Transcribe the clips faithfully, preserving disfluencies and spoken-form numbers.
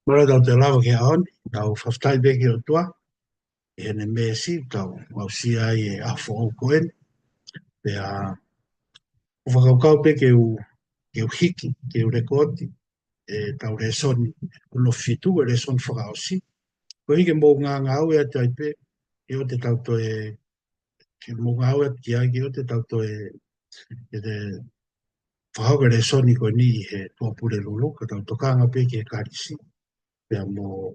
Mālō, tau toe lava ki he ʻaho ni, tau fakafetaʻi pē ki he ʻOtua ʻi heʻene meesi, tau aʻusia ai e ʻaho foʻou ko eni. Pea ʻoku ou fakakaukau pē ke u, ke u hiki, ke u lekooti ʻetau lēsoni hono fitu, e lēsoni fakaʻosi. Koeʻuhi ke mou ngāngāue atu ai pē, ke ʻoua te tau toe, ke mou ngāue atu ki ai, ke ʻoua te tau toe, ke te fakahoko e lēsoni ko eni ʻi he Tuʻapulelulu, ka tau tokanga pē ki he Kalisi, pea mo,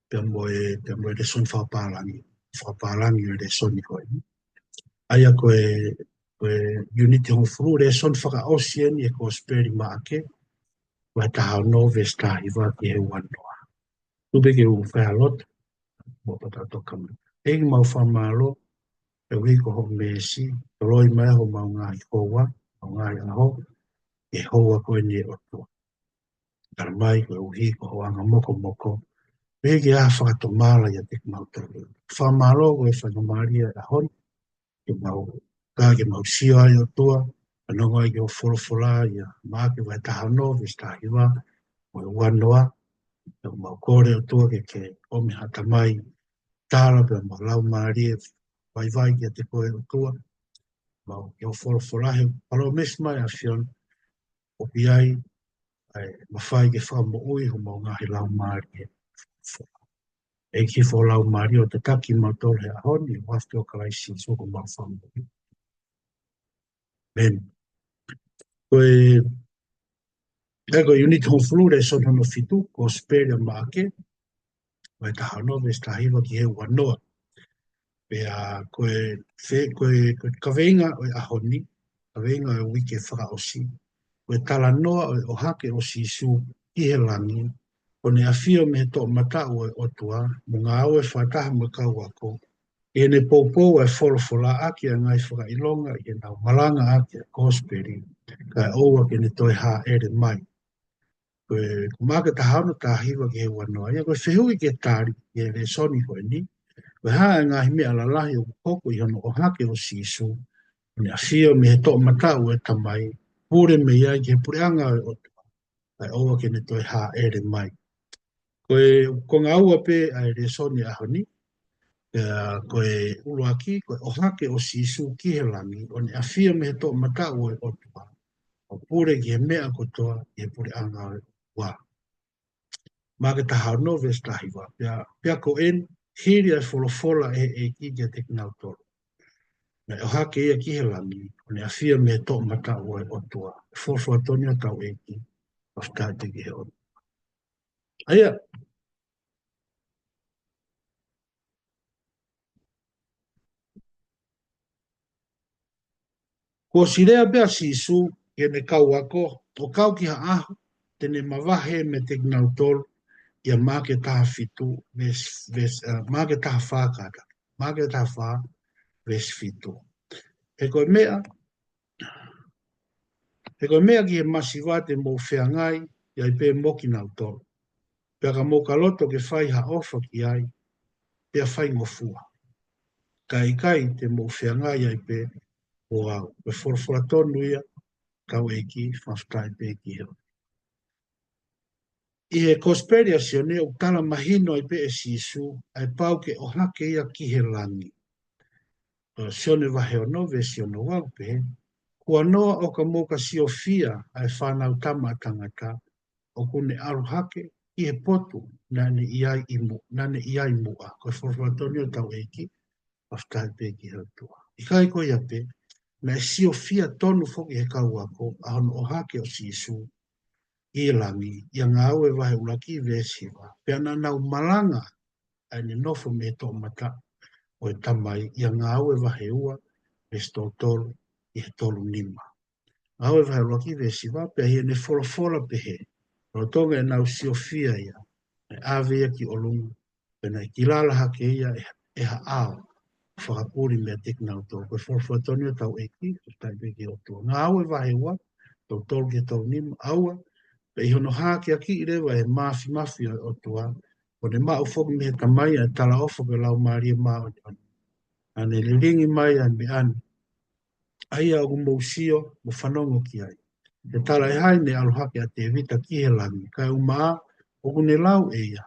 pea mo e, pea mo e lēsoni fakapālangi, fakapālangi e lēsoni ko eni. ʻA ia ko e, ko e ʻiuniti hongofulu, lēsoni fakaʻosi eni e Kosipeli Maʻake, vahe taha ono, veesi taha hiva ki he ua noa. Tuku pē ke u fai ha lotu, mou pata toka mai. ʻEiki, mau fakamālō, koeʻuhi ko hoʻo meesi, toloi mai homau ngaahi houa, homau ngaahi ʻaho, ʻi he houa ko eni, ʻe ʻOtua. Tala mai koeʻuhi ko hoʻo anga mokomoko, pea ke ʻi ai ha fakatomala ʻiate kimautolu. Fakamālō ko e faingamālie ʻo e ʻaho ni, ke mau, ka ke mau sio ai, ʻOtua, fanongo ai ki hoʻo folofola ʻia Maʻake vahe taha ono, veesi taha hiva mo e ua noa. Pea mau kole, ʻOtua, ke ke ʻomi ha tamai tala pea mo e laumālie vaivai kiate koe, ʻOtua. Mau ki hoʻo folofola, he palōmesi mai ʻa e ʻAfiona, ʻoku ʻi ai ʻa e mafai ke fakamoʻui homau ngaahi laumālie. ʻEiki, hifo ho Laumālie ʻo tataki kimautolu he ʻaho ni, ʻi he huafa ʻo Kalaisi Sīsū ko homau Fakamoʻui. ʻĒmeni. Ko e, ʻa ia ko e ʻiuniti hongofulu, lēsoni hono fitu, Kosipeli ʻa Maʻake, vahe taha ono, veesi taha hiva ki he ua noa. Pea ko e fe-, ko e, ko e kaveinga ʻo e ʻaho ni, kaveinga ʻo e uike fakaʻosi, ko e talanoa ʻo e ʻohake ʻo Sīsū ki he langi, ʻo ne ʻafio mei he toʻomataʻu ʻo e ʻOtua, mo ngāue fakataha mo e kau ako, ʻi heʻene poupou ʻa e folofola ʻaki ʻa e ngaahi fakaʻilonga ʻi heʻenau malangaʻaki ʻa e Kosipeli, kae ʻoua ke ne toe hāʻele mai. Ko e, ko Maʻake taha ono, taha hiva ki he ua noa. ʻA ia ko e fehuʻi ke tali ʻi he lēsoni ko eni, ko e hā e ngaahi meʻa lalahi ʻoku hoko ʻi hono ʻohake ʻo Sīsū, ʻo ne ʻafio mei he toʻomataʻu ʻo e Tamai, pule mei ai ki he puleʻanga ʻo e ʻOtua, kae ʻoua ke ne toe hāʻele mai. Ko e konga ua pē ʻa e lēsoni ʻaho ni, ʻa ia ko e ʻuluaki, ko e ʻohake ʻo Sīsū ki he langi, ʻo ne ʻafio mei he toʻomataʻu ʻo e ʻOtua, ʻo pule ki he meʻa kotoa ʻi he puleʻanga ʻo e ʻOtua. Maʻake taha ono, veesi taha hiva. Pea, pea ko eni, hili ʻa e folofola ʻe he ʻEiki kiate kinautolu, naʻe ʻohake ia ki he langi, ʻo ne ʻafio mei he toʻomataʻu ʻo e ʻOtua. Folofola tonu ʻa hotau ʻEiki, fakafetaʻi ki he ʻOtua. ʻA ia, kuo ʻosi lea pē ʻa Sīsū ki heʻene kau ako, ʻo kau ki ha ʻaho te ne mavahe meiate kinautolu, ʻia Maʻake taha fitu, veesi, veesi, ʻa, Maʻake taha fā kātaki. Maʻake taha fā, veesi fitu. He ko e meʻa, he ko e meʻa ki he masiva te mou feangai ai pē mo kinautolu. Pea ka mou ka loto ke fai ha ʻofa ki ai, pea faingofua. Ka ʻikai te mou feangai ai pē mo au. Ko e folofola tonu ia ʻa hotau ʻEiki, fakafetaʻi pē ki he ʻOtua. ʻI he Kosipeli ʻa Sione ʻoku tala mahino ai pē ʻe Sīsū ʻa e pau ke ʻohake ia ki he langi. ʻA Sione vahe ono, veesi ono ua ʻoku pehē, Kuo noa ʻo ka mou ka siofia ʻa e Fānautama ʻa Tangata, ʻoku ne ʻalu hake ki he potu naʻa ne ʻi ai ʻi mu-, naʻa ne ʻi ai muʻa. Ko e folofola tonu ia ʻa hotau ʻEiki, fakafetaʻi pē ki he ʻOtua. ʻIkai ko ia pē, naʻe siofia tonu foki ʻe he kau ako ʻa hono ʻohake ʻo Sīsū ki langi, ʻia Ngāue vahe ʻuluaki veesi hiva. Pea naʻa nau malanga ʻa ʻene nofo mei he toʻomataʻu ʻo e Tamai, ʻia Ngāue vahe ua veesi tolu tolu ki he tolu nima. Ngāue vahe ʻuluaki veesi hiva, pea ʻi heʻene folofola pehē, lolotonga ʻenau siofia ia, naʻe ʻave ia ki ʻolunga, pea naʻe kilala hake ia ʻe, ʻe ha ʻao fakapuli meiate kinautolu. Ko e folofola tonu ia ʻa hotau ʻEiki, fakafetaʻi pē ki he ʻOtua. Ngāue vahe ua, tolu tolu ki he tolu nima, ʻa ia, pea ʻi hono hākeakiʻi leva ʻe he Māfimafi ʻo e ʻOtua, kuo ne maʻu foki mei he Tamai ʻa e talaʻofa ko e Laumālie Māʻoniʻoni, naʻa ne lilingi mai ʻa e meʻa ni, ʻa ia ʻoku mou sio mo fanongo ki ai. He talaʻehai naʻe ʻalu hake ʻa Tēvita ki he langi, kaeʻumaʻā ʻOku ne lau ʻe ia,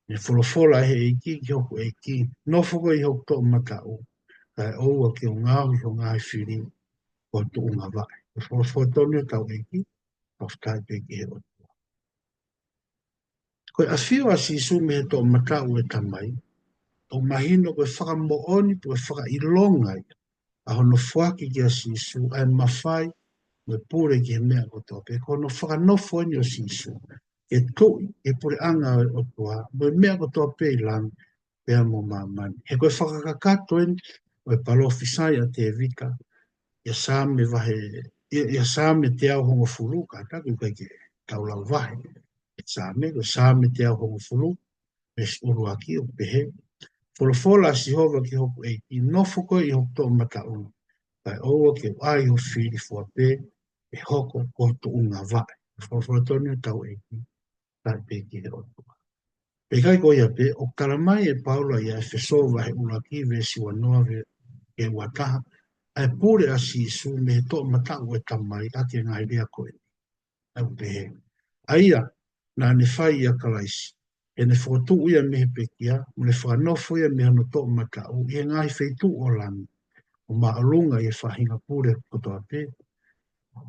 ne folofola ʻe he ʻEiki ki hoku ʻEiki, nofo koe ʻi hoku toʻomataʻu, kae ʻoua ke u ngaohi ho ngaahi fili ko ho tuʻunga vaʻe. Ko e folofola tonu ʻa hotau ʻEiki, fakafetaʻi pē ki he ʻOtua. Ko e ʻafio ʻa Sīsū mei he toʻomataʻu ʻo e Tamai, ʻoku mahino ko e fakamoʻoni pe ko e fakaʻilonga ia ʻa hono foaki kia Sīsū ʻa e mafai mo e pule ki he meʻa kotoa pē. Ko hono fakanofo eni ʻo Sīsū ke tuʻi e puleʻanga ʻo e ʻOtua mo e meʻa kotoa pē ʻi langi pea mo māmani. He ko e fakakakato eni ʻo e palōfisai ʻa Tēvita, ʻia Saame vahe, ʻia, ʻia Saame teau hongofulu, kātaki ʻoku ʻikai ke tau lau vahe. ʻE Saame, ko Saame teau hongofulu, veesi ʻuluaki ʻoku pehē, folofola ʻa Sihova ki hoku ʻEiki, nofo koe ʻi hoku toʻomataʻu, kae ʻoua ke u ʻai ho fili fua pē ʻe hoko ko ho tuʻunga vaʻe. Folofola tonu ʻa hotau ʻEiki, fakafetaʻi pē ki he ʻOtua. Pea ʻikai ko ia pē, ʻoku talamai ʻe Paula ʻia ʻEfesō vahe ʻuluaki veesi uanoa ve-, ki he uataha, ʻa e pule ʻa Sīsū mei he toʻomataʻu ʻo e Tamai ʻaki e ngaahi lea ko eni. ʻOku pehē, ʻa ia naʻa ne fai ʻia Kalaisi, ʻi heʻene fokotuʻu ia mei he pekia, mo ne fakanofo ia mei hono toʻomataʻu ʻi he ngaahi feituʻu ʻo langi, ʻo māʻolunga ʻi he faʻahinga pule kotoa pē,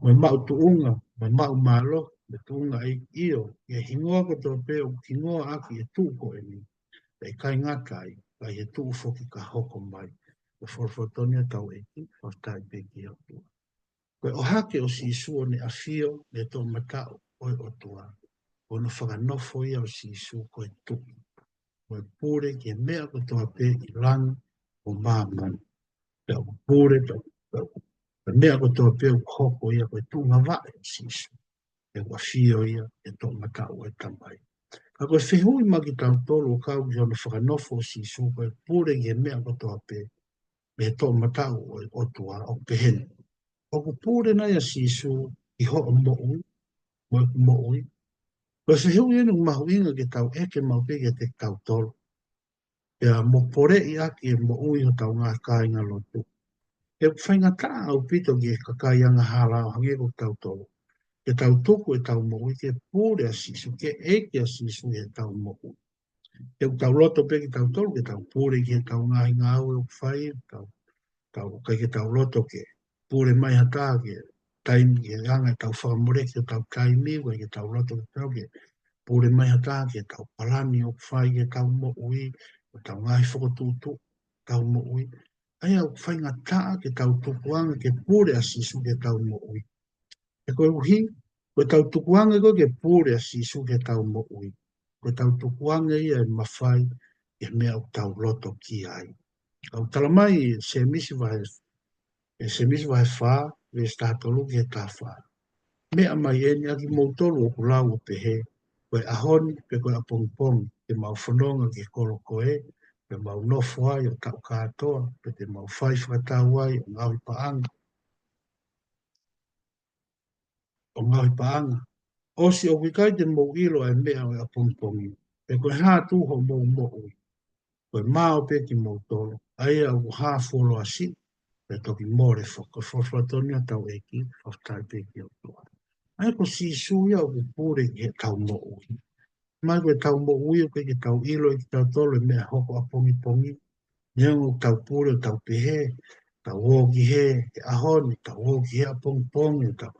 mo e maʻu tuʻunga, mo e maʻu mālohi, mo e tuʻunga ʻeiki, ʻio, ʻi he hingoa kotoa pē ʻoku hingoa ʻaki e tuʻu ko eni, pea ʻikai ngata ai, ka ʻi he tuʻu foki ka hoko mai. Ko e folofola tonu ʻa hotau ʻEiki, fakafetaʻi pē ki he ʻOtua. Ko e ʻohake ʻo Sīsū ʻo ne ʻafio mei he toʻomataʻu ʻo e ʻOtua, ko hono fakanofo ia ʻo Sīsū ko e tuʻi mo e pule ki he meʻa kotoa pē ʻi langi mo māmani. Pea ʻoku pule, pea, pea, pea meʻa kotoa pē ʻoku hoko ia ko e tuʻunga vaʻe ʻo Sīsū. He ʻoku ʻafio ia he toʻomataʻu ʻo e Tamai. Ka ko e fehuʻi maʻa kitautolu ʻo kau ki hono fakanofo ʻo Sīsū ko e pule ki he meʻa kotoa pē mei he toʻomataʻu ʻo e ʻOtua, ʻoku pehē ni, ʻoku pule nai ʻa Sīsū ʻi hoʻo moʻui mo ʻeku moʻui? Ko e fehuʻi eni ʻoku mahuʻinga ke tau ʻeke maʻu pē kiate kitautolu, pea mo poleʻi ʻaki e moʻui hotau ngaahi kāingalotu. He ʻoku faingataʻa ʻaupito ki he kakai angahala ʻo hangē ko kitautolu ke tau tuku ʻetau moʻui ke pule ʻa Sīsū, ke ʻeke ʻa Sīsū ʻi heʻetau moʻui. He ʻoku tau loto pē kitautolu ke tau pule ki heʻetau ngaahi ngāue ʻoku fai, tau, tau, ʻikai ke tau loto ke pule mai ha taha ki he taimi, ki he anga ʻetau fakamoleki ʻetau taimi, ʻikai ke tau loto ke tau ke pule mai ha taha ki heʻetau palani ʻoku fai ki heʻetau moʻui, ʻetau ngaahi fokotuʻutuʻu ʻetau moʻui. ʻA ia ʻoku faingataʻa ke tau tukuange ke pule ʻa Sīsū ki heʻetau moʻui. He koeʻuhi, ko ʻetau tukuange ko ē ke pule ʻa Sīsū ki heʻetau moʻui, ko ʻetau tukuange ia ʻe mafai ki he meʻa ʻoku tau loto ki ai. ʻOku talamai ʻe Sēmisi vahe, ʻe Sēmisi vahe fā, veesi taha tolu ki he taha fā. Meʻa mai eni ʻa kimoutolu ʻoku lau ʻo pehē, ko e ʻaho ni, pe ko e ʻapongipongi, te mau fononga ki he kolo ko ē, te mau nofo ai ʻo taʻu kātoa, pe te mau fai fakatau ai ʻo ngaohi paʻanga, ʻo ngaohi paʻanga. ʻOsi ʻoku ʻikai te mou ʻilo ʻa e meʻa ʻo e ʻapongipongi, pe ko e hā tuʻu hoʻomou moʻui. Ko e mā ʻo pē kimoutolu, ʻa ia ʻoku hā fuoloa siʻi, pea toki mole foki. Ko e folofola tonu ʻa hotau ʻEiki, fakafetaʻi pē ki he ʻOtua. ʻA ia ko Sīsū ia ʻoku pule ki heʻetau moʻui. Mai ko ʻetau moʻui ʻoku ʻikai ke tau ʻilo ʻe kitautolu e meʻa hoko ʻapongipongi. Neongo ʻetau pule ʻo tau pehē, tau ō ki hē he ʻaho ni, tau ō ki hē ʻapongipongi, tau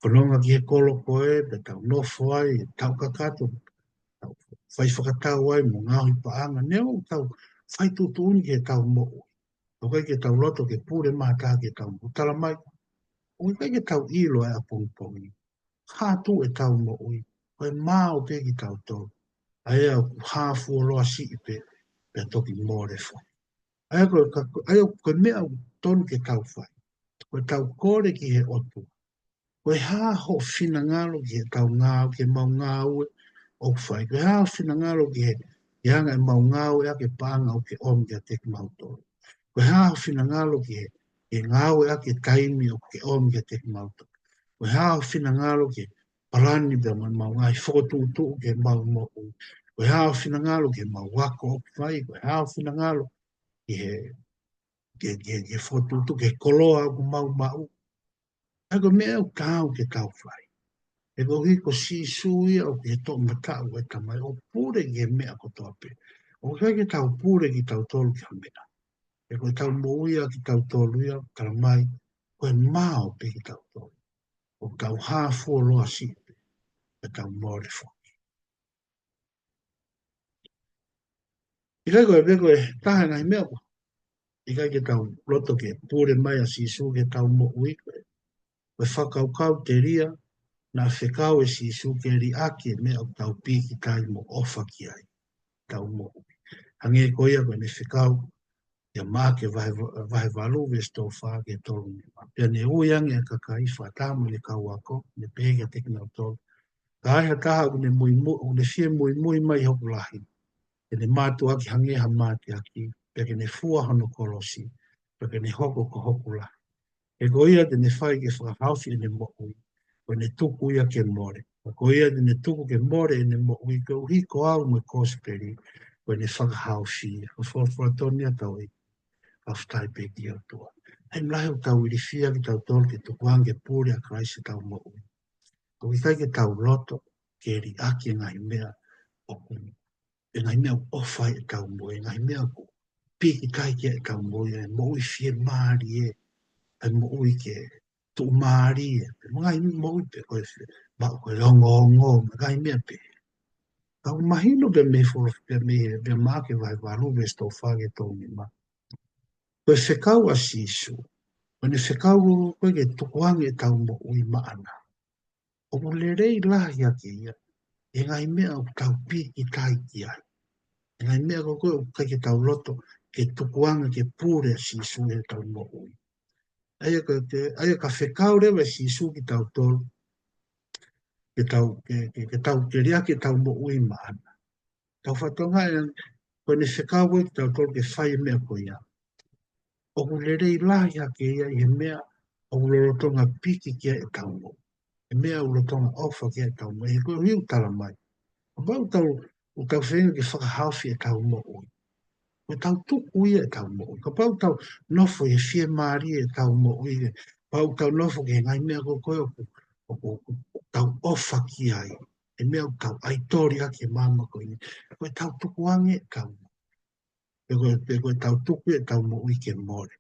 fononga ki he kolo ko ē, pea tau nofo ai, tau kakato, tau fai fakatau ai, mo ngaohi paʻanga, neongo ʻetau fai tuʻutuʻuni ki heʻetau moʻui. ʻOku ʻikai ke tau loto ke pule mai ha taha ki heʻetau moʻui. Talamai, ʻoku ʻikai ke tau ʻilo ʻa e ʻapongipongi. Hā tuʻu ʻetau moʻui, ko e mā ʻo pē kitautolu. ʻA ia ʻoku hā fuoloa siʻi pē, pea toki mole foki. ʻA ia ko e ka-, ʻa ia ko e meʻa ʻoku tonu ke tau fai. Ko ʻetau kole ki he ʻOtua. Ko e hā ho finangalo ki heʻetau ngāue, ki heʻemau ngāue ʻoku fai. Ko e hā ho finangalo ki he, ki he anga ʻemau ngāueʻaki e paʻanga ʻoku ke ʻomi kiate kimautolu. Ko e hā ho finangalo ki he, ki he ngāueʻaki e taimi ʻoku ke ʻomi kiate kimautolu. Ko e hā ho finangalo ki he palani pea mo ʻemau ngaahi fokotuʻutuʻu ki heʻemau moʻui. Ko e hā ho finangalo ki heʻemau ako ʻoku fai. Ko e hā ho finangalo ki he, ki he, ki he, ki he fokotuʻutuʻu, ki he koloa ʻoku mau maʻu. ʻA ia ko e meʻa ʻoku taau ke tau fai. He koeʻuhi ko Sīsū ia ʻoku ʻi he toʻomataʻu ʻo e Tamai ʻo pule ki he meʻa kotoa pē. ʻOku ʻikai ke tau pule kitautolu ki ha meʻa. He ko ʻetau moʻui ʻa kitautolu ia, talamai, ko e mao pē kitautolu. ʻOku tau hā fuoloa siʻi pē, ʻe tau mole foki. ʻIkai ko e pē ko e taha e ngaahi meʻa ko ē ʻikai ke tau loto ke pule mai ʻa Sīsū ke tau moʻui ko ē. Ko e fakakaukau telia, naʻe fekau ʻe Sīsū ke liʻaki e meʻa ʻoku tau pīkitai mo ʻofa ki ai, tau moʻui. Hangē ko ia ko ʻene fekau, ʻia Maʻake vahe, vahe valu, veesi tolu fā ki he tolu nima. Pea ne ui ange ʻa e kakai fakataha mo ʻene kau ako, ne pehē kiate kinautolu, Ka ai ha taha ʻoku ne muimui, ʻoku ne fie muimui mai hoku lahi, ke ne mātuʻaki hangē ha mateaki, pea ke ne fua hono kolosi, pea ke ne hoko ko hoku lahi. He ko ia te ne fai ke fakahaofi ʻene moʻui, ko ʻene tuku ia ke mole. Ka ko ia te ne tuku ke mole ʻene moʻui koeʻuhi ko au mo e kosipeli, ko ʻene fakahaofi ia. Ko e folofola tonu ia ʻa hotau ʻEiki. Fakafetaʻi pē ki he ʻOtua. ʻAi mlahi ʻoku tau ilifia kitautolu ke tukuange ke pule ʻa Kalaisi ʻetau moʻui. ʻOku ʻikai ke tau loto ke liʻaki e ngaahi meʻa ʻoku, e ngaahi meʻa ʻoku ʻofa ai ʻetau moʻui, e ngaahi meʻa ʻoku pīkitai ki ai ʻetau moʻui, e moʻui fiemālie, e moʻui ke tuʻumālie, e ngaahi moʻui pē ko e fie, ma ko e ongoongo, mo e ngaahi meʻa pē. Ka ʻoku mahino pē mei he folo-, pē mei he, pē Maʻake vahe valu veesi tolu fā ki he tolu nima. Ko e fekau ʻa Sīsū, ko ʻene fekau ko ē ke tukuange ʻetau moʻui maʻana, ʻoku lelei lahi ake ia ʻi he ngaahi meʻa ʻoku tau pīkitai ki ai. E ngaahi meʻa ko ē ʻoku ʻikai ke tau loto ke tukuange ke pule ʻa Sīsū ʻi heʻetau moʻui. ʻA ia ka, ʻa ia ka fekau leva ʻe Sīsū kitautolu ke tau, ke, ke, ke tau ke liʻaki ʻetau moʻui maʻana. Tau fakatokangaʻi ange, ko ʻene fekau ko ē kitautolu ke fai e meʻa ko ia, ʻoku lelei lahi ake ia ʻi he meʻa ʻoku lolotonga piki ki ai ʻetau moʻui. E meʻa ʻoku lolotonga ʻofa ki ai ʻetau moʻui. He koeʻuhi ʻoku talamai, kapau ʻoku tau, ʻoku tau feinga ke fakahaofi ʻetau moʻui, ko ʻetau tuku ia ʻetau moʻui. Kapau ʻoku tau nofo ʻi he fiemālie ʻetau moʻui, kapau ʻoku tau nofo ki he ngaahi meʻa ko ē ko ē ʻoku, ʻoku, ʻoku, ʻoku tau ʻofa ki ai, e meʻa ʻoku tau ʻaitoli ʻaki e māmani ko eni, ko ʻetau tukuange ʻetau moʻui. Pe ko e, pe ko ʻetau tuku ʻetau moʻui ke mole.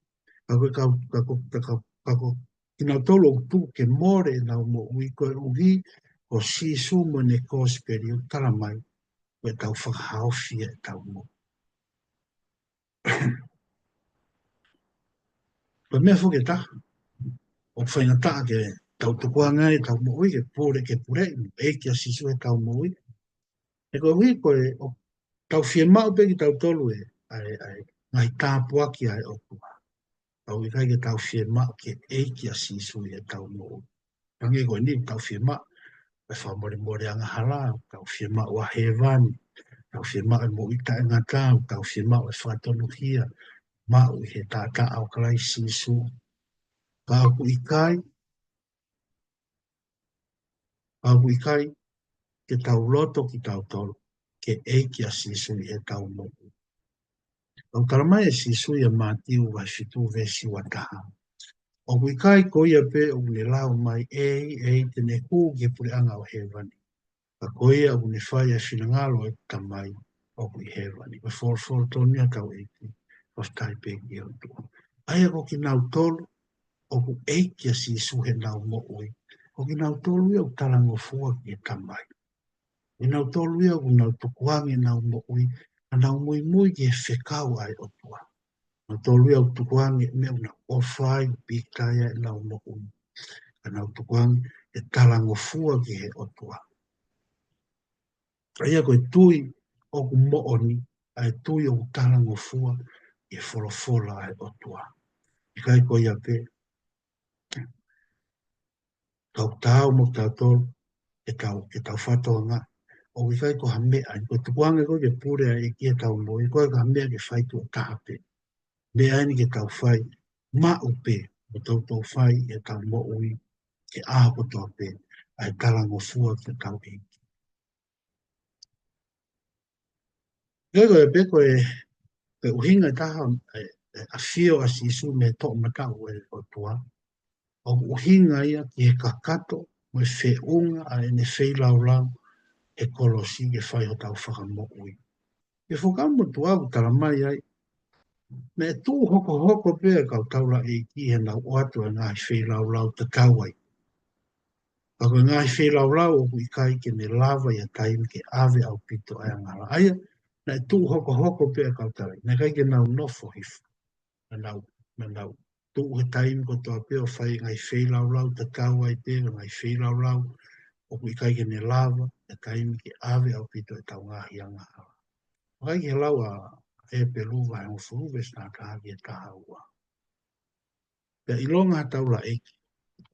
Ka ko e kau, ka ko, ka, ka, ka ko kinautolu ʻoku tuku ke mole ʻenau moʻui koeʻuhi ko Sīsū mo ʻene kosipeli ʻoku talamai, ko ʻetau fakahaofi ʻetau moʻui. Ko e meʻa foki ʻe taha ʻoku faingataʻa ke tau tukuange ai ʻetau moʻui ke pule, ke pule, ʻEiki ʻa Sīsū ʻi heʻetau moʻui. He koeʻuhi ko e, ʻoku tau fiemaʻu pē kitautolu e, ʻa e, ʻa e ngaahi tāpuaki ʻa e ʻOtua. Ka ʻoku ʻikai ke tau fiemaʻu ke ʻEiki ʻa Sīsū ʻi heʻetau moʻui. Hangē ko eni ʻoku tau fiemaʻu e fakamolemole angahala, ʻoku tau fiemaʻu ʻa hēvani, ʻoku tau fiemaʻu e moʻui taʻengata, ʻoku tau fiemaʻu e fakatonuhia, maʻu ʻi he taʻataʻa ʻo Kalaisi Sīsū. Ka ʻoku ʻikai, ka ʻoku ʻikai ke tau loto kitautolu ke ʻEiki ʻa Sīsū ʻi heʻetau moʻui. ʻOku talamai ʻe Sīsū ʻia Mātiu vahe fitu veesi ua taha, ʻOku ʻikai ko ia pē ʻoku ne lau mai, ʻEiki, ʻEiki, te ne hū ki he puleʻanga ʻo hēvani. Ka ko ia ʻoku ne fai ʻa e finangalo ʻo ʻeku Tamai ʻoku ʻi hēvani. Ko e folofola tonu ia ʻa hotau ʻEiki. Fakafetaʻi pē ki he ʻOtua. ʻA ia ko kinautolu ʻoku ʻEiki ʻa Sīsū ʻi heʻenau moʻui, ko kinautolu ia ʻoku talangofua ki he Tamai. Ko kinautolu ia ʻoku nau tukuange ʻenau moʻui, ka nau muimui ki he fekau ʻa e ʻOtua. Ko kinautolu ia ʻoku tukuange e meʻa ʻoku nau ʻofa ai, pīkitai ai ʻenau moʻui, ka nau tukuange e talangofua ki he ʻOtua. ʻA ia ko e tui ʻoku moʻoni, ʻa e tui ʻoku talangofua ʻi he folofola ʻa e ʻOtua. ʻIkai ko ia pē, kau tau mo kitautolu, ke tau, ke tau fakatokangaʻi, ʻoku ʻikai ko ha meʻa, ko e tukuange ko ē ke pule ʻa e ʻEiki ʻi heʻetau moʻui, ʻoku ʻikai ko ha meʻa ke fai tuʻo taha pē. Meʻa eni ke tau fai maʻu pē, mo toutou fai ʻi heʻetau moʻui, he ʻaho kotoa pē, ʻa e talangofua ki hotau ʻEiki. Ko e, ko e pē ko e, ko e ʻuhinga ʻe taha, e, e ʻafio ʻa Sīsū mei he toʻomataʻu ʻo e ʻOtua. ʻOku ʻuhinga ia ki he kakato mo e feʻunga ʻa ʻene feilaulau he kolosi ke fai hotau fakamoʻui. Ke fokau mo tuʻa ʻoku tala mai ai, naʻe tuʻu hokohoko pē ʻa e kau taulaʻeiki heʻenau ʻoatu ʻa e ngaahi feilaulau tatau ai. Ka ko e ngaahi feilaulau ʻoku ʻikai ke ne lava ia taimi ke ʻave ʻaupito ʻa e angahala. ʻA ia, naʻe tuʻu hokohoko pē ʻa e kau taulaʻeiki. Naʻe ʻikai ke nau nofo hifo. Naʻa nau, naʻa nau tuʻu he taimi kotoa pē ʻo fai ngaahi feilaulau tatau ai pē, ngaahi feilaulau ʻoku ʻikai ke ne lava ia taimi ke ʻave ʻaupito ʻetau ngaahi angahala. Vakai ki he lau ʻa Hepelū vahe hongofulu veesi taha ki he taha ua. Pea ʻilonga ha taulaʻeiki,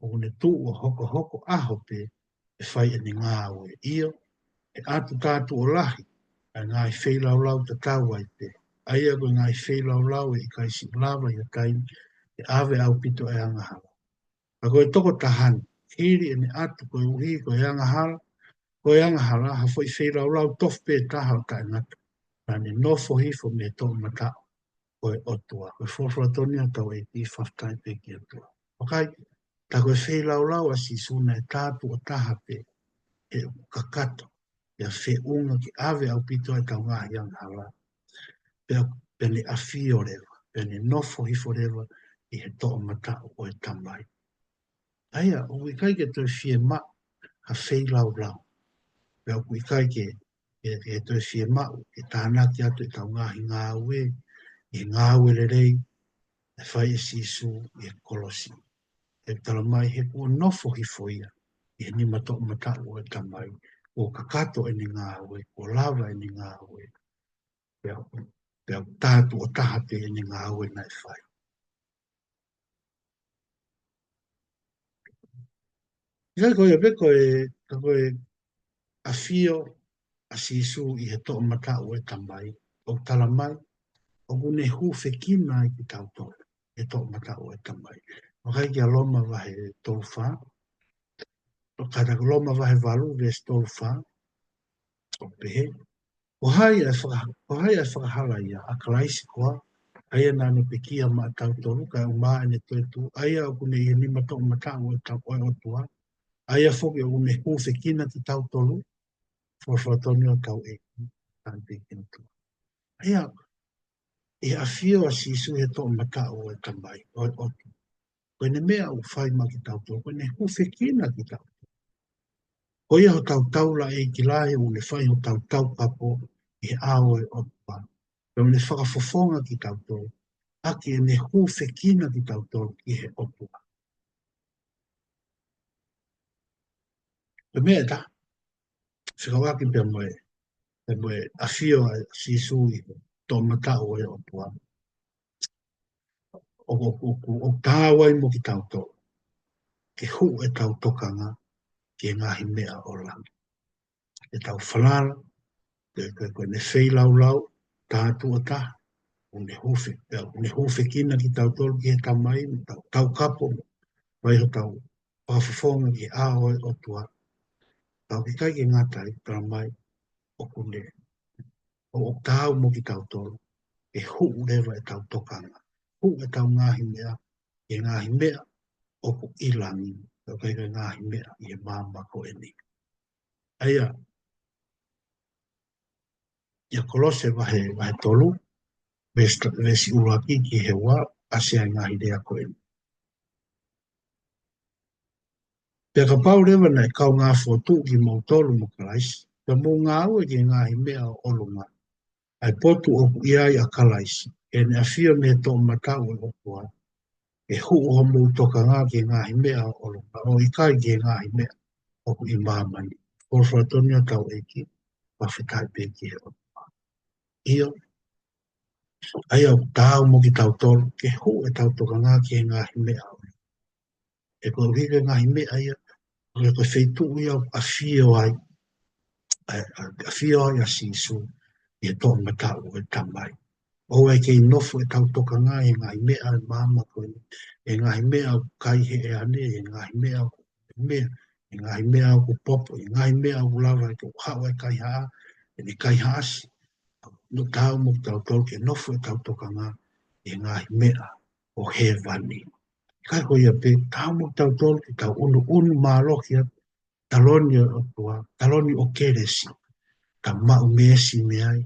ʻoku ne tuʻu ʻo hokohoko ʻaho pē ʻe fai ʻene ngāue. ʻIo, ʻe ʻatu tātuʻo lahi ʻa e ngaahi feilaulau tatau ai pē, ʻa ia ko e ngaahi feilaulau ʻe ʻikai siʻi lava ia taimi ke ʻave ʻaupito ʻa e angahala. Ka ko e tokotaha ni, hili ʻene ʻatu koeʻuhi ko e angahala, ko e angahala, ha foʻi feilaulau tofu pē taha ʻo taʻengata, naʻa ne nofo hifo mei he toʻomataʻu ʻo e ʻOtua. Ko e folofola tonu ia ʻa hotau ʻEiki, fakafetaʻi pē ki he ʻOtua. ʻOku ʻikai, tā ko e feilaulau ʻa Sīsū naʻe tātuʻo taha pē, he ʻoku kakato ia feʻunga ke ʻave ʻaupito ʻetau ngaahi angahala. Pea, pea ne ʻafio leva, pea ne nofo hifo leva ʻi he toʻomataʻu ʻo e Tamai. ʻA ia, ʻoku ʻikai ke toe fiemaʻu ha feilaulau. Pea ʻoku ʻikai ke, ke, ke toe fiemaʻu ke tānaki atu ʻetau ngaahi ngāue, ʻi he ngāue lelei naʻe fai ʻe Sīsū ʻi he kolosi. ʻOku tala mai he kuo nofo hifo ia ʻi he nima toʻomataʻu ʻo e Tamai, kuo kakato ʻene ngāue, kuo lava ʻene ngāue. Pea, pea tātuʻo taha pē ʻene ngāue naʻe fai. ʻIkai ko ia pē ko e, ka ko e ʻafio ʻa Sīsū ʻi he toʻomataʻu ʻo e Tamai, ʻoku tala mai, ʻoku ne hūfekina ai kitautolu he toʻomataʻu ʻo e Tamai. Vakai kia Loma vahe tolu fā, ka ko Loma vahe valu veesi tolu fā, ʻoku pehē, ko hai ʻa e faka-, ko hai ʻa e fakahala ia, ʻa Kalaisi koā, ʻa ia naʻa ne pekia maʻatautolu, kae ʻumaʻā ʻene toetuʻu, ʻa ia ʻoku ne ʻi he nima toʻomataʻu ʻo e ta-, ʻo e ʻOtua, ʻa ia foki ʻoku ne hūfekina kitautolu, folofola tonu ia ʻa hotau ʻEiki, fakafetaʻi ki he ʻOtua. ʻA ia, ʻi he ʻafio ʻa Sīsū he toʻomataʻu ʻo e Tamai, ʻo e ʻOtua. Ko ʻene meʻa ʻoku fai maʻa kitautolu, ko ʻene hūfekina kitautolu. Ko ia hotau taulaʻeiki lahi ʻoku ne fai hotau taukapo ʻi he ʻao ʻo e ʻOtua. Pea ʻoku ne fakafofonga kitautolu, ʻaki ʻene hūfekina kitautolu ki he ʻOtua. Ko e meʻa ʻe taha, fekauʻaki pea mo e, pea mo e ʻafio ʻa Sīsū ʻi he toʻomataʻu ʻo e ʻOtua. ʻOku, ʻoku, ʻoku, ʻoku taau ai mo kitautolu ke hū ʻetau tokanga ki he ngaahi meʻa ʻo langi. ʻEtau falala, ke, ke, ko ʻene feilaulau, tātuʻo taha, ʻoku ne hūfe-, ʻoku ne hūfekina kitautolu ki he Tamai, mo ʻetau taukapo, mo fai hotau fakafofonga ki he ʻao ʻo e ʻOtua. Ka ʻoku ʻikai ke ngata ai, tala mai, ʻoku ne, ʻo, ʻoku taau mo kitautolu ke hū leva ʻetau tokanga, hū ʻetau ngaahi meʻa, ʻi he ngaahi meʻa ʻoku ʻi langi, ʻoku ʻikai ko e ngaahi meʻa ʻi he māmani ko eni. ʻA ia, ʻia Kolose vahe, vahe tolu, veesi, veesi ʻuluaki ki he ua, ʻasi ai e ngaahi lea ko eni. Pea kapau leva naʻe kaungā fokotuʻu kimoutolu mo Kalaisi, pea mou ngāue ki he ngaahi meʻa ʻo ʻolunga, ʻa e potu ʻoku ʻi ai ʻa Kalaisi, ʻi heʻene ʻafio mei he toʻomataʻu ʻo e ʻOtua, ke hū homou tokanga ki he ngaahi meʻa ʻo ʻolunga, ʻo ʻikai ki he ngaahi meʻa ʻoku ʻi māmani. Folofola tonu ia ʻa hotau ʻEiki, fakafetaʻi pē ki he ʻOtua. ʻIo, ʻa ia ʻoku taau mo kitautolu ke hū ʻetau tokanga ki he ngaahi meʻa ʻo ʻolunga. He koeʻuhi ko e ngaahi meʻa ia, ko e, ko e feituʻu ia ʻoku ʻafio ai, ʻa, ʻa, ʻafio ai ʻa Sīsū ʻi he toʻomataʻu ʻo e Tamai. ʻOua ʻe kei nofo ʻetau tokanga ʻi he ngaahi meʻa ʻo e māmani ko eni, ʻi he ngaahi meʻa ʻoku kai ʻe he ʻea ni, ʻi he ngaahi meʻa ʻoku meʻa, ʻi he ngaahi meʻa ʻoku popo, ʻi he ngaahi meʻa ʻoku lava ʻe ke haʻu ʻa e kaihaʻa, ʻene kaihaʻasi. ʻOku taau mo kitautolu ke nofo ʻetau tokanga ʻi he ngaahi meʻa ʻo hēvani. ʻIkai ko ia pē, taau mo kitautolu ke tau ʻunuʻunu mālohi atu taloni ʻo e ʻOtua, taloni ʻo kelesi, tau maʻu meesi mei ai,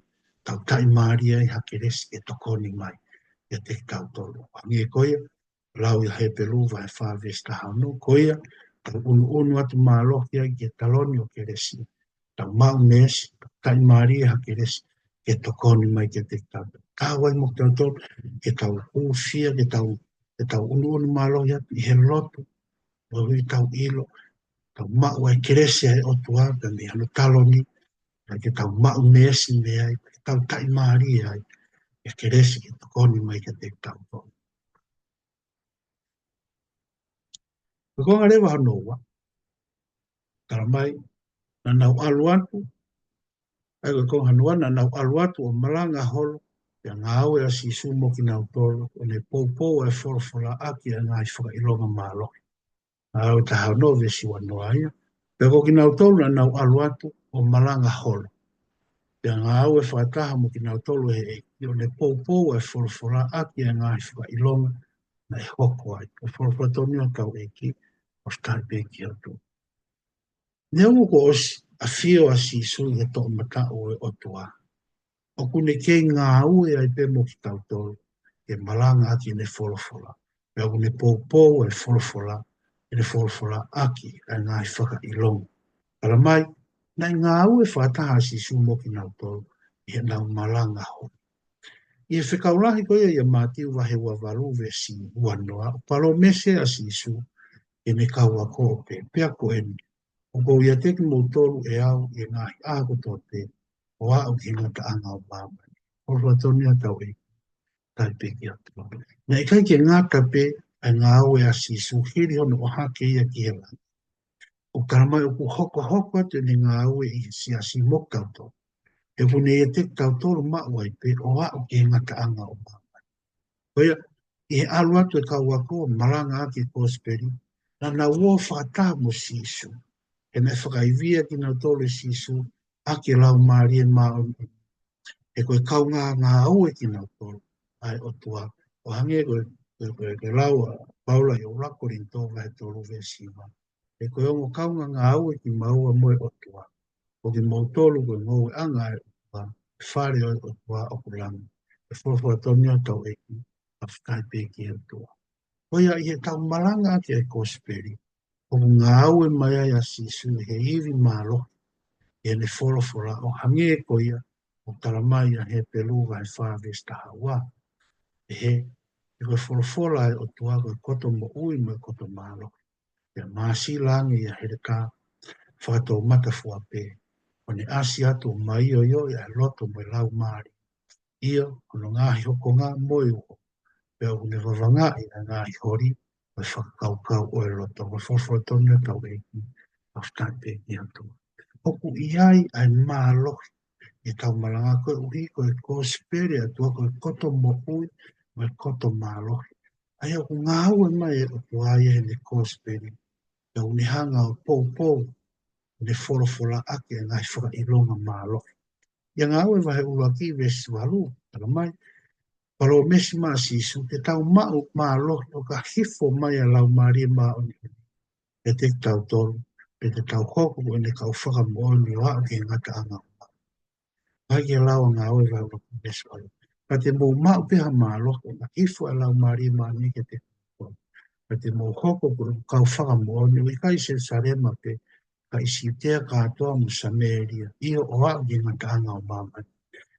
tau taʻimālie ai ha kelesi ke tokoni mai kiate kitautolu. Hangē ko ia, lau ʻia Hepelū vahe fā veesi taha ono, ko ia, tau ʻunuʻunu atu mālohi ai ki he taloni ʻo kelesi, tau maʻu meesi, tau taʻimālie ha kelesi ke tokoni mai kiate kitautolu. Kau ai mo kitautolu, ke tau hūfia, ke tau, ke tau ʻunuʻunu mālohi atu ʻi he lotu, ʻo ʻi heʻetau ʻilo, tau maʻu ai kelesi ʻa e ʻOtua, pea mei hono taloni, pea ke tau maʻu meesi mei ai, ke tau taʻimālie ai, ʻa e kelesi ke tokoni mai kiate kitautolu. Ko e konga leva hono ua, tala mai, naʻa nau ʻalu atu, ʻa ia ko e konga hono ua, naʻa nau ʻalu atu ʻo malanga holo, pea ngāue ʻa Sīsū mo kinautolu, ʻo ne poupou ʻa e folofola ʻaki ʻa e ngaahi fakaʻilonga mālohi. Ngāue taha ono veesi ua noa ia. Pea ko kinautolu naʻa nau ʻalu atu ʻo malanga holo, pea ngāue fakataha mo kinautolu ʻe he ʻEiki, ʻo ne poupou ʻa e folofola ʻaki ʻa e ngaahi fakaʻilonga naʻe hoko ai. Ko e folofola tonu ia hotau ʻEiki, ʻoku talitali pē ki he ʻOtua. Neongo kuo ʻosi ʻafio ʻa Sīsū ʻi he toʻomataʻu ʻo e ʻOtua, ʻoku ne kei ngāue ai pē mo kitautolu, ke malanga ʻaki ʻene folofola. Pea ʻoku ne poupou ʻa e folofola, ʻene folofola ʻaki ʻa e ngaahi fakaʻilonga. Tala mai, naʻe ngāue fakataha ʻa Sīsū mo kinautolu, ʻi heʻenau malanga holo. ʻI he fekau lahi ko ia ʻia Mātiu vahe ua valu veesi ua noa, ʻoku palōmesi ʻa Sīsū ki heʻene kau ako ʻo pehē, pea ko eni, ʻoku ou ʻiate kimoutolu ʻe au ʻi he ngaahi ʻaho kotoa pē, ʻo aʻu ki he ngataʻanga ʻo māmani. Folofola tonu ia hotau ʻEiki, talitali pē ki he ʻOtua. Naʻe ʻikai ke ngata pē ʻa e ngāue ʻa Sīsū hili hono ʻohake ia ki he langi. ʻOku tala mai ʻoku hokohoko atu ʻene ngāue ʻi he siasi mo kitautolu. He ʻoku ne ʻiate kitautolu maʻu ai pē ʻo aʻu ki he ngataʻanga ʻo māmani. Ko ia, ʻi he ʻalu atu ʻa e kau ako ʻo malanga ʻaki e kosipeli, naʻa nau ō fakataha mo Sīsū. He naʻe fakaivia kinautolu ʻe Sīsū ʻaki e Laumālie Māʻoniʻoni. He ko e kaungā ngāue kinautolu ʻa e ʻOtua. ʻO hangē ko e, ko e, ko e, ko e lau ʻa Paula ʻi he ʻuluaki Kolinitō vahe tolu veesi hiva. He ko e ongo kaungā ngāue kimaua mo e ʻOtua. Ko kimoutolu ko e ngoueʻanga ʻo e ʻOtua, ʻa e fale ʻo e ʻOtua ʻoku langi. Ko e folofola tonu ia hotau ʻEiki, fakafetaʻi pē ki he ʻOtua. Ko ia ʻi heʻetau malanga ʻaki ʻa e kosipeli, ʻoku ngāue mai ai ʻa Sīsū ʻi he ivi mālohi, ʻi heʻene folofola ʻo hangē ko ia ʻoku tala mai ʻia Hepelū vahe fā veesi taha ua. ʻE he, he ko e folofola ʻa e ʻOtua ko e koto moʻui mo e koto mālohi. Pea māsila ange ʻia Heleka, fakatoumata fua pē, ʻo ne ʻasi atu ʻo maioioʻi ʻa e loto mo e laumālie, ʻio, hono ngaahi hokonga mo e uho, pea ʻoku ne vavangaʻi ʻa e ngaahi holi mo e fakakaukau ʻo e loto. Ko e folofola tonu ia hotau ʻEiki, fakafetaʻi pē ki he ʻOtua. ʻOku ʻi ai ʻa e mālohi ʻi heʻetau malanga koeʻuhi ko e kosipeli ʻa e ʻOtua ko e koto moʻui mo e koto mālohi. ʻA ia ʻoku ngāue mai ʻa e ʻOtua ʻi heʻene kosipeli, pea ʻoku ne hanga ʻo poupou ʻene folofola ʻaki ʻa e ngaahi fakaʻilonga mālohi. ʻI he Ngāue vahe ʻuluaki veesi valu, tala mai, palōmesi mai ʻa Sīsū, te tau maʻu mālohi ʻo ka hifo mai ʻa e Laumālie Māʻoniʻoni ʻiate kitautolu, pea te tau hoko ko ʻene kau fakamoʻoni ʻo aʻu ki he ngataʻanga. Vakai ki he lau ʻa Ngāue vahe ʻuluaki veesi valu. Ka te mou maʻu pē ha mālohi ʻo ka hifo ʻa e Laumālie Māʻoniʻoni kiate kimoutolu, ka te mou hoko ko ʻeku kau fakamoʻoni, ʻo ʻikai ʻi Selusalema pē, ka ʻi Siutea kātoa mo Samēlia, ʻio, ʻo aʻu ki he ngataʻanga ʻo māmani.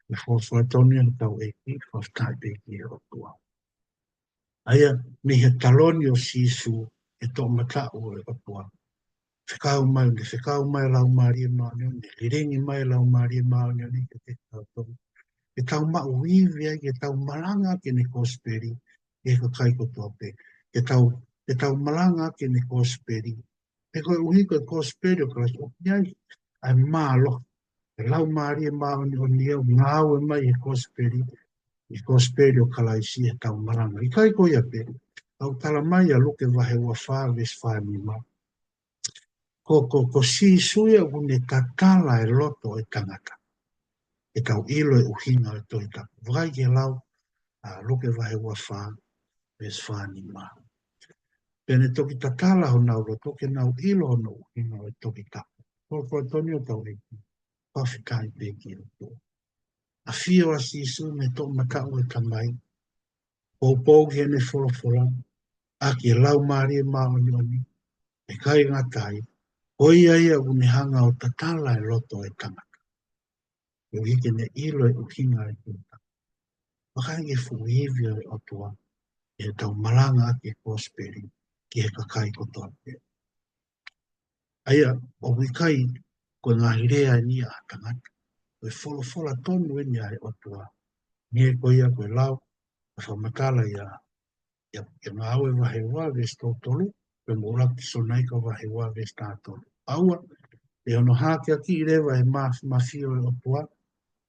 Ko e folofola tonu ia hotau ʻEiki, fakafetaʻi pē ki he ʻOtua. ʻA ia, mei he taloni ʻo Sīsū ʻi he toʻomataʻu ʻo e ʻOtua, fekau mai, ne fekau mai ʻa e Laumālie Māʻoniʻoni, ne lilingi mai ʻa e Laumālie Māʻoniʻoni kiate kitautolu, ke tau maʻu ivi ai, ke tau malanga ʻaki ʻene kosipeli ki he kakai kotoa pē. Ke tau, ke tau malanga ʻaki ʻene kosipeli. He koeʻuhi ko e kosipeli ʻo Kalaisi, ʻoku ʻi ai ʻa e mālohi, ʻa e Laumālie Māʻoniʻoni ʻoku ngāue mai he kosipeli, he kosipeli ʻo Kalaisi heʻetau malanga. ʻIkai ko ia pē, ʻoku tala mai ʻia Luke vahe ua fā veesi fā nima, ko, ko, ko Sīsū ia ʻoku ne tatala e loto ʻo e tangata. Ke tau ʻilo e ʻuhinga ʻo e Tohi Tapu. Vakai ki he lau ʻa Luke vahe ua fā veesi fā nima. Pea ne toki tatala honau loto ke nau ʻilo hono ʻuhinga ʻo e toki tapu. Folofola tonu ʻa hotau ʻEiki, fakafetaʻi pē ki he ʻOtua. ʻAfio ʻa Sīsū mei he toʻomataʻu ʻo e Tamai, poupou ki heʻene folofola, ʻaki e Laumālie Māʻoniʻoni, ʻikai ngata ai, ko ia ia ʻoku ne hanga ʻo tatala e loto ʻo e tangata. Koeʻuhi ke ne ʻilo e ʻuhinga ʻo e toki tapu. Vakai ki he fuʻu ivi ʻo e ʻOtua, ʻi heʻetau malangaʻaki e kosipeli, ki he kakai kotoa pē. ʻA ia, ʻoku ʻikai ko e ngaahi lea eni ʻa ha tangata, ko e folofola tonu eni ʻa e ʻOtua. Ni ko ia ko e lau, ʻa e fakamatala ia, ia, ia Ngāue vahe ua veesi tolu tolu, pea mo ʻUluaki Tesalonaika vahe ua veesi taha tolu. ʻA ua, ʻi hono hakeakiʻi leva ʻe he ma-, mafai ʻo e ʻOtua,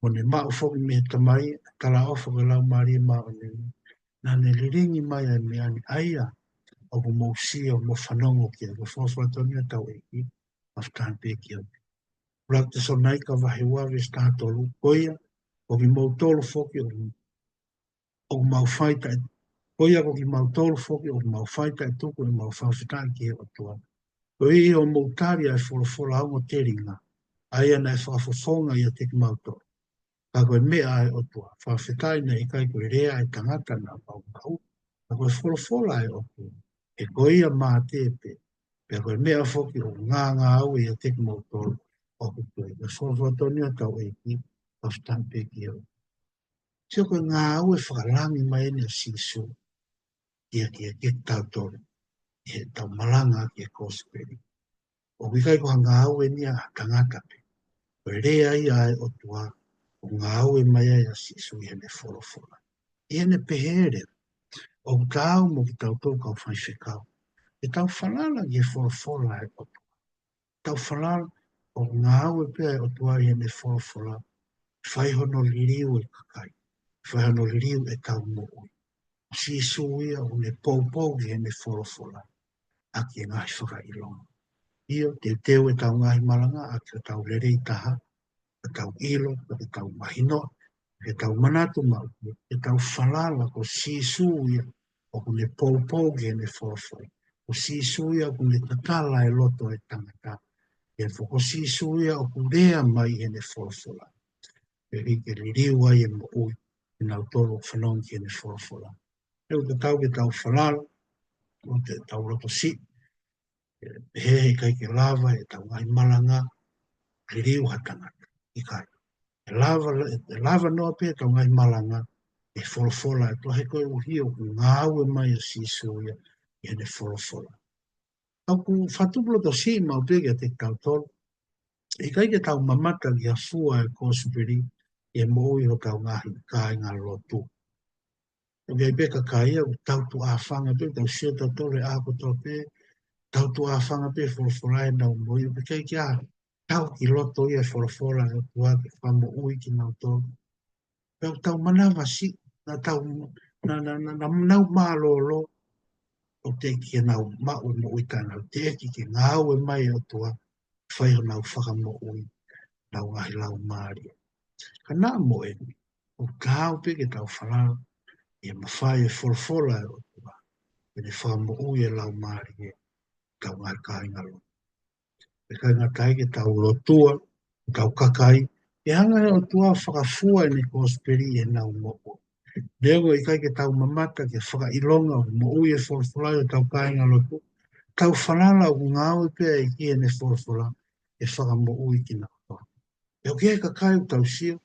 mo ne maʻu foki mei he Tamai, talaʻofa ko e Laumālie Māʻoniʻoni, naʻa ne lilingi mai ʻa e meʻa ni, ʻa ia ʻoku mou sio mo fanongo ki ai. Ko e folofola tonu ʻa hotau ʻEiki, fakafetaʻi pē ki he ʻOtua. ʻUluaki Tesalonaika vahe ua veesi taha tolu, ko ia, ko kimoutolu foki ʻoku, ʻoku mau fai taʻe, ko ia ko kimautolu foki ʻoku mau fai taʻetuku ʻemau fakafetaʻi ki he ʻOtua, koeʻuhi ʻoku mou tali ʻa e folofola ongo telinga, ʻa ia naʻe fakafofonga ʻiate kimautolu. Ka ko e meʻa ʻa e ʻOtua, fakafetaʻi, naʻe ʻikai ko e lea ʻa e tangata naʻa mau maʻu, ka ko e folofola ʻa e ʻOtua, he ko ia mate pē, pea ko e meʻa foki ʻoku ngāngāue ʻiate kimautolu ʻoku tui. Ko e folofola tonu ʻa hotau ʻEiki, fakafetaʻi pē ki he ʻOtua. Sio, ko e ngāue fakalangi mai eni ʻa Sīsū, ia kiate kitautolu, ʻi heʻetau malangaʻaki e kosipeli. ʻOku ʻikai ko ha ngāue eni ʻa ha tangata pē. Ko e lea ia ʻa e ʻOtua, ʻoku ngāue mai ai ʻa Sīsū ʻi heʻene folofola. ʻI heʻene pehē leva, ʻoku taau mo kitautolu kau faifekau, ke tau falala ki he folofola ʻa e ʻOtua. Tau falala, ʻoku ngāue pē ʻa e ʻOtua ʻi heʻene folofola, fai hono liliu e kakai, fai hono liliu ʻetau moʻui. Sīsū ia ʻoku ne poupou ki heʻene folofola, ʻaki e ngaahi fakaʻilonga. ʻIo, teuteu ʻetau ngaahi malanga, ʻaki ʻetau lelei taha, ke tau ʻilo, ke tau mahino, ke tau manatu maʻu, ke tau falala ko Sīsū ia ʻoku ne poupou ki heʻene folofola. Ko Sīsū ia ʻoku ne tatala e loto ʻo e tangata. He ko Sīsū ia ʻoku lea mai ʻi heʻene folofola, koeʻuhi ke liliu ai e moʻui kinautolu ʻoku fanongo ki heʻene folofola. He ʻoku tatau ke tau falala, ʻoua te tau loto siʻi, he he ʻikai ke lava ʻetau ngaahi malanga ke liliu ha tangata. ʻIkai. ʻE lava, ʻe lava noa pē ʻetau ngaahi malanga ʻe he folofola ʻa e ʻOtua, he koeʻuhi ʻoku ngāue mai ʻa Sīsū ia ʻi heʻene folofola. ʻOku fakatupu loto siʻi maʻu pē kiate kitautolu, ʻikai ke tau mamata ki ha fua ʻo e kosipeli ʻi he moʻui ʻo hotau ngaahi kāinga lotu. ʻOku ʻi ai pē kakai ia ʻoku tau tuʻafanga pē, tau sio tautolu he ʻaho kotoa pē, tau tuʻafanga pē folofola ʻenau moʻui, ʻoku ʻikai ke ʻi ai ha tau ki loto ia e folofola ʻa e ʻOtua ke fakamoʻui kinautolu. Pea ʻoku tau manavasiʻi, naʻa tau, naʻa, naʻa, naʻa, naʻa nau mālōlō, ʻoku teʻeki ke nau maʻu e moʻui taʻenau teʻeki ke ngāue mai e ʻOtua, fai honau fakamoʻui, ʻenau ngaahi laumālie. Ka naʻa mo eni, ʻoku taau pē ke tau falala, ʻi he mafai e folofola ʻa e ʻOtua, ke ne fakamoʻui e laumālie ʻo hotau ngaahi kāinga lotu. ʻIkai ngata ai, ke tau lotua, ke tau kakai, ke hanga ʻe he ʻOtua ʻo fakafua ʻene kosipeli ʻi heʻenau moʻui. Neongo ʻikai ke tau mamata ki he fakaʻilonga ʻo e moʻui e folofola ʻi hotau kāinga lotu, tau falala ʻoku ngāue pē ʻa e ʻEiki ʻi heʻene folofola ke fakamoʻui kinautolu. He ʻoku ʻi ai e kakai ʻoku tau sio,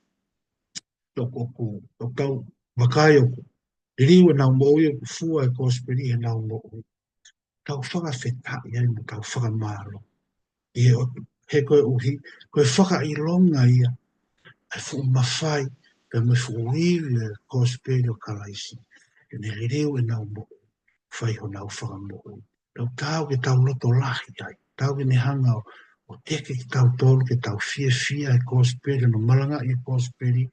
ʻoku, ʻoku, ʻoku tau vakai ʻoku liliu ʻenau moʻui, ʻoku fua e kosipeli ʻi heʻenau moʻui. Tau fakafetaʻi ai mo tau fakamālō. ʻI he ʻOtu-, he koeʻuhi, ko e fakaʻilonga ia ʻa e fuʻu mafai, pea mo e fuʻu ivi ʻo e kosipeli ʻo Kalaisi, ke ne liliu ʻenau moʻui, fai honau fakamoʻui. Tau, taau ke tau loto lahi ai, taau ke ne hanga ʻo, ʻo teke kitautolu ke tau fiefia he kosipeli, ʻo malangaʻi e kosipeli,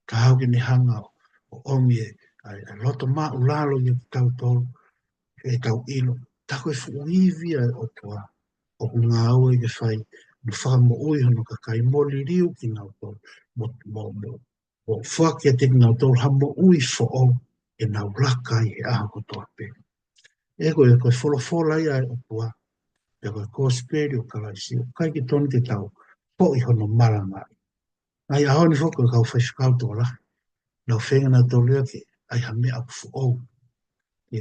taau ke ne hanga ʻo, ʻo ʻomi e, ʻa e, ʻa e loto māʻulalo ʻiate kitautolu, ke tau ʻilo, tā ko e fuʻu ivi ʻa e ʻOtua ʻoku ngāue ke fai, mo fakamoʻui hono kakai, mo liliu kinautolu, mo, mo, mo, mo foaki kiate kinautolu ha moʻui foʻou ke nau laka ai he ʻaho kotoa pē. ʻE ko e, ko e folofola ia ʻa e ʻOtua, pea ko e kosipeli ʻo Kalaisi, ʻoku ʻikai ke tonu ke tau foʻi hono malangaʻi. ʻA ia ʻaho ni foki ko e kau faifekau tokolahi, nau feinga nautolu ia ke ʻai ha meʻa ʻoku foʻou. Ke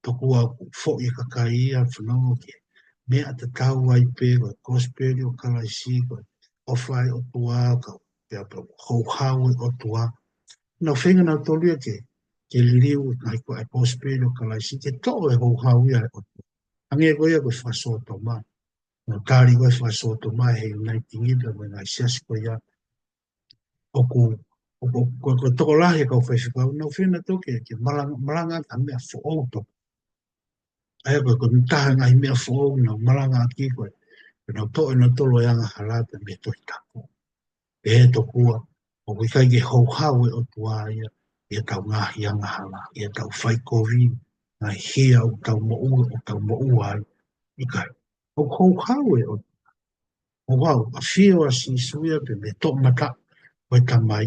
tokua ʻoku foʻi e kakai ia, fanongo ki he meʻa tatau ai pē ko e kosipeli ʻo Kalaisi, ko e ʻofa ʻa e ʻOtua, ka pea pea houhau e ʻOtua. Nau feinga nautolu ia ke, ke liliu e ngaahi ko e kosipeli ʻo Kalaisi, ke toʻo e houhau ia ʻa e ʻOtua. Hangē ko ia ko e fakasōtoma. Nau tali ko e fakasōtoma he Uniting pea mo e ngaahi siasi ko ia. ʻOku, ʻoku, ko, ko e tokolahi e kau faifekau, nau feinga nautolu ke, ke malanga, malanga ʻaki ha meʻa foʻou tokua. ʻA ia ko e, ko e taha e ngaahi meʻa foʻou naʻa nau malangaʻaki ko e, ko ʻenau toʻo ʻenautolu e angahala pē mei he Tohi Tapu. Pehē tokua, ʻoku ʻikai ke houhau e ʻOtua ia ʻi heʻetau ngaahi angahala, ʻi heʻetau faikovi, ngaahi hia ʻoku tau moʻua, ʻoku tau moʻua ai, ʻikai. ʻOku houhau e ʻOtua. ʻOku houhau, ʻafio ʻa Sīsū ia pē mei he toʻomataʻu ʻo e Tamai.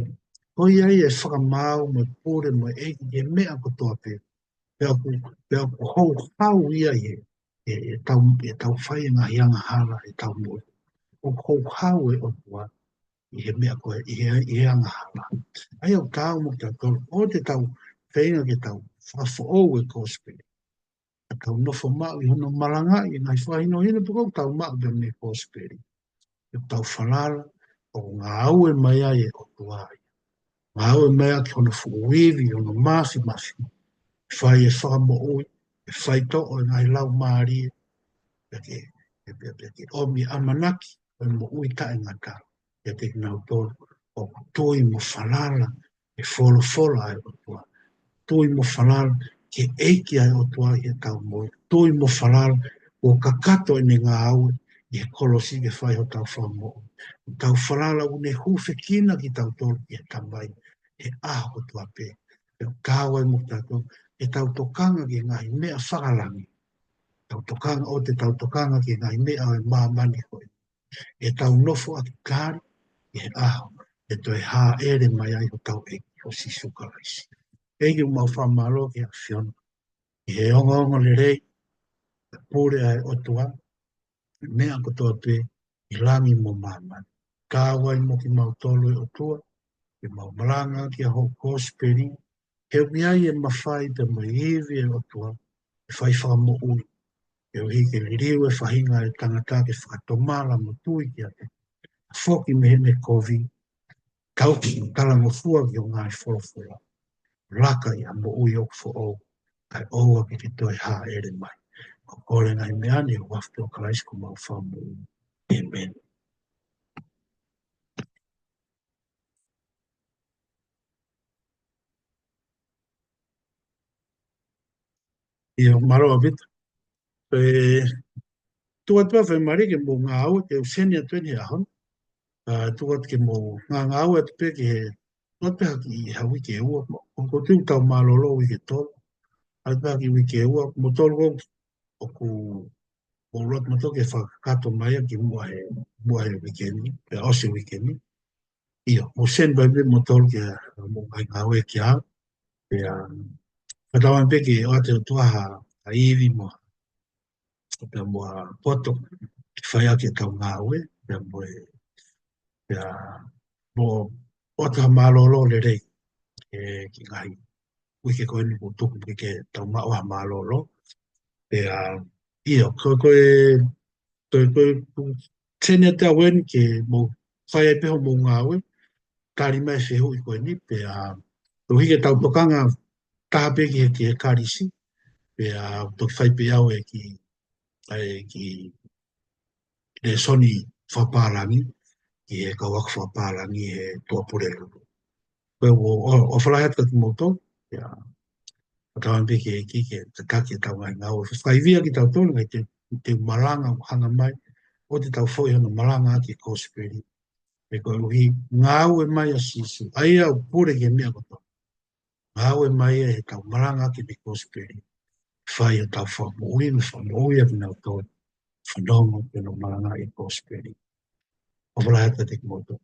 Ko ia ia ʻe fakamaau mo e pule mo e ʻEiki ki he meʻa kotoa pē. Pea ʻoku, pea ʻoku houhau ia ʻi he, ʻe, ʻetau, ʻetau fai e ngaahi angahala, ʻetau moʻui. ʻOku houhau e ʻOtua ʻi he meʻa ko ē, ʻi he, ʻi he angahala. ʻA ia ʻoku taau mo kitautolu, ʻoua te tau feinga ke tau fakafoʻou e kosipeli. Ka tau nofo maʻu ʻi hono malangaʻi e ngaahi fakahinohino pē ʻoku tau maʻu pē mei he kosipeli. ʻOku tau falala, ʻoku ngāue mai ai e ʻOtua ia. Ngāue mai ʻaki hono fuʻu ivi, hono māfimafi. Fai e fakamoʻui, e faitoʻo e ngaahi laumālie. Pea ke, pea, pea, pea ke ʻomi ʻamanaki, ʻo e moʻui taʻengata. ʻIate kinautolu, ʻoku tui mo falala, e folofola ʻa e ʻOtua. Tui mo falala, ki he ʻEiki ʻa e ʻOtua ʻi heʻetau moʻui. Tui mo falala, ʻoku kakato ʻene ngāue, ʻi he kolosi ke fai hotau fakamoʻui. Tau falala ʻoku ne hūfekina kitautolu ki he Tamai, he ʻaho kotoa pē. Pea ʻoku taau ai mo kitautolu, ʻetau tokanga ki he ngaahi meʻa fakalangi. Tau tokanga, ʻoua te tau tokanga ki he ngaahi meʻa ʻo e māmani ko ē. ʻEtau nofo ʻaki tali, ʻi he ʻaho, ʻe toe hāʻele mai ai hotau ʻEiki ko Sīsū Kalaisi. ʻEiki ʻoku mau fakamālō ki he ʻAfiona. ʻI he ongoongolelei, e pule ʻa e ʻOtua, meʻa kotoa pē, ʻi langi mo māmani. Taau ai mo kimautolu ʻe ʻOtua, ke mau malanga ki he hoʻo kosipeli, he ʻoku ʻi ai e mafai pea mo e ivi ʻa e ʻOtua, ʻe fai fakamoʻui. He ʻoku ʻi he liliu e faʻahinga e tangata ke fakatomala mo tui kiate koe. Foki mei heʻene kovi, tauhi mo talangofua ki hoʻo ngaahi folofola. Laka ʻi ha moʻui ʻoku foʻou, kae ʻoua ke ke toe hāʻele mai. ʻOku kole e ngaahi meʻa ni ʻi he huafa ʻo Kalaisi ko homau Fakamoʻui. ʻĒmeni. ʻIo, mālō ʻaupito. ʻE, tuku atu pē ha faingamālie ke mou ngāue, ke u send atu eni he ʻaho ni. ʻA, tuku atu ke mou ngā-, ngāue atu pē ki he, tuku atu pē ha kiʻi, ha uike ʻe ua, ʻoku, ʻoku ou tui ʻoku tau mālōlō uike ʻe tolu. ʻAi pē ha kiʻi uike ʻe ua, mo tolu ʻoku, ʻoku, ʻoku ou loto mo tolu ke fakakakato mai ia kimuʻa he, muʻa he uike ni, pea ʻosi e uike ni. ʻIo, mou send mai pē mo tolu ke, mo e ngaahi ngāue kia au. Pea, fakatauange pē ke ʻoatu ʻe he ʻOtua ha, ha ivi mo, pea mo ha poto, ke fai ʻaki ʻetau ngāue, pea mo e, pea, mo ʻoatu ha mālōlō lelei, ʻe, ki he ngaahi uike ko eni kuo tuku pē ke tau maʻu ha mālōlō. Pea, ʻio, ko, ko e, ko, ko, ko e send atu eni ke mou fai ai pē hoʻomou ngāue, tali mai e fehuʻi ko eni, pea, ʻoku ʻi ai ke tau tokanga taha pē ki he, ki he kalisi, pea, toki fai pē au e kiʻi, ʻa e kiʻi lēsoni fakapālangi, ki he kau ako fakapālangi he Tuʻapulelulu. Ko ia ʻoku, ʻo, ʻofa lahi atu kiate kimoutolu, ia, fakatauange pē ki he ʻEiki ke tataki ʻetau ngaahi ngāue. Fakaivia kitautolu, ngaahi te, te malanga ʻoku hanga mai, ʻoua te tau foʻi hono malanga ʻaki e kosipeli. He koeʻuhi, ngāue mai ʻa Sīsū, ʻa ia ʻoku pule ki he meʻa kotoa. Ngāue mai ʻi heʻetau malanga ʻaki e kosipeli. Fai ʻetau fakamoʻui, mo fakamoʻui ʻa kinautolu fanongo ki hono malangaʻi e kosipeli. ʻOfa lahi atu kiate kimoutolu.